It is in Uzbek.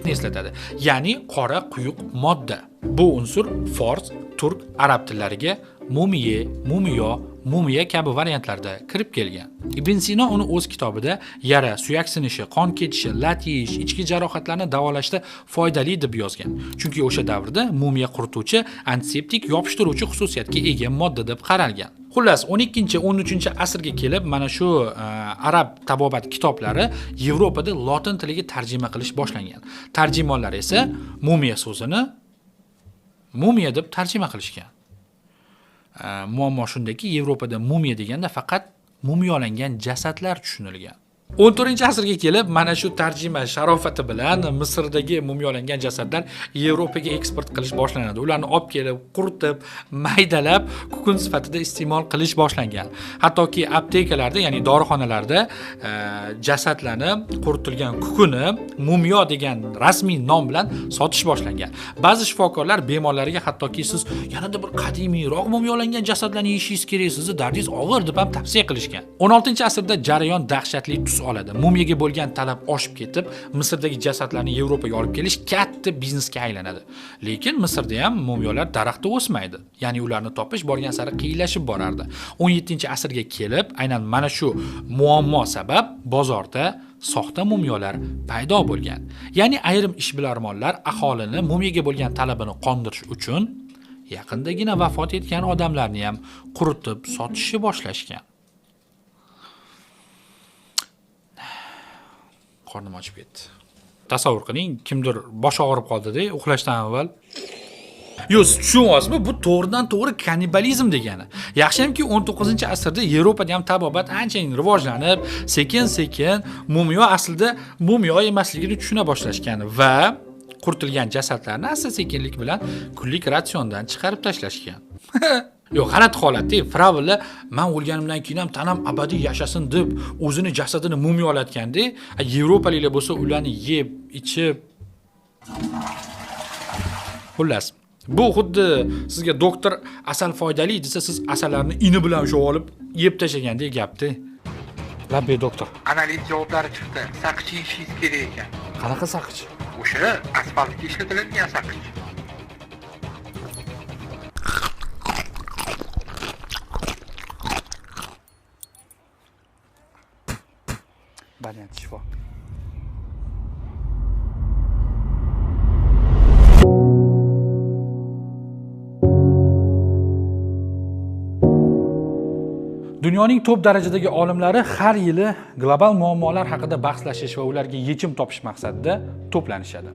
suyakni eslatadi. Ya'ni qora quyuq modda. Bu unsur fors, turk, arab tillariga mumiye, mumiyo, mumiya kabi variantlarda kirib kelgan. Ibn Sino uni o'z kitobida yara, suyak sinishi, qon ketishi, lat yeyish, ichki jarohatlarni davolashda foydali deb yozgan. Chunki o'sha davrda mumiya qurituvchi, antiseptik, yopishtiruvchi xususiyatga ega modda deb qaralgan. Xullas, 12-13 asrga kelib mana shu arab tabobat kitoblari Yevropada lotin tiliga tarjima qilish boshlangan. Tarjimonlar esa mumiya so'zini mumiya deb tarjima qilishgan. Muammo shundaki, Yevropada mumiya deganda faqat mumiyolangan jasadlar tushunilgan. 14-asrga kelib mana shu tarjima sharofati bilan Misrdagi mumiyolangan jasadlar Yevropaga eksport qilish boshlanadi. Ularni olib kelib, quritib, maydalab, kukun sifatida iste'mol qilish boshlangan. Hattoki aptekalarda, ya'ni dorixonalarda jasadlarni quritilgan kukuni mumiyo degan rasmiy nom bilan sotish boshlangan. Ba'zi shifokorlar bemorlarga hattoki siz yanada bir qadimiyroq mumiyolangan jasadlarni yeyishingiz kerak, sizni dardingiz og'ir deb ham tavsiya qilishgan. 16-asrda jarayon dahshatli tus oladi. Mumiyaga bo'lgan talab oshib ketib, Misrdagi jasadlarni Yevropaga olib kelish katta biznesga aylanadi. Lekin Misrda ham mumiyolar daraxtda o'smaydi. Ya'ni ularni topish borgan sari qiyinlashib borardi. 17-asrga kelib, aynan mana shu muammo sabab bozorda soxta mumiyolar paydo bo'lgan. Ya'ni ayrim ishbilarmonlar aholini mumiyaga bo'lgan talabini qondirish uchun yaqindagina vafot etgan odamlarni ham quritib sotishni boshlashgan. Qornim ochib ketdi. Tasavvur qiling, kimdir boshi og'rib qoldi-da, uxlashdan avval. Yo'q, siz tushunyapsizmi? Bu to'g'ridan to'g'ri kannibalizm degani. Yaxshiyamki 19-asrda Yevropada ham tabobat anchayin rivojlanib, sekin-sekin mumiyo aslida mumiyo emasligini tushuna boshlashgan va quritilgan jasadlarni asta-sekinlik bilan kunlik ratsiondan chiqarib tashlashgan. Yo'q, g'alati holatda. Firavnlar man o'lganimdan keyin ham tanam abadiy yashasin deb o'zini jasadini mumiyolatganda, yevropaliklar bo'lsa ularni yeb, ichib. Xullas, bu xuddi sizga doktor asal foydali desa, siz asallarni ini bilan ushlab olib yeb tashlagandek gapda. Labbay, doktor. Analiz javoblari chiqdi. Saqich yeyishingiz kerak ekan. Qanaqa saqich? O'sha asfaltga ishlatiladigan saqich. Variant shifo. Dunyoning top darajadagi olimlari har yili global muammolar haqida bahslashish va ularga yechim topish maqsadida to'planishadi.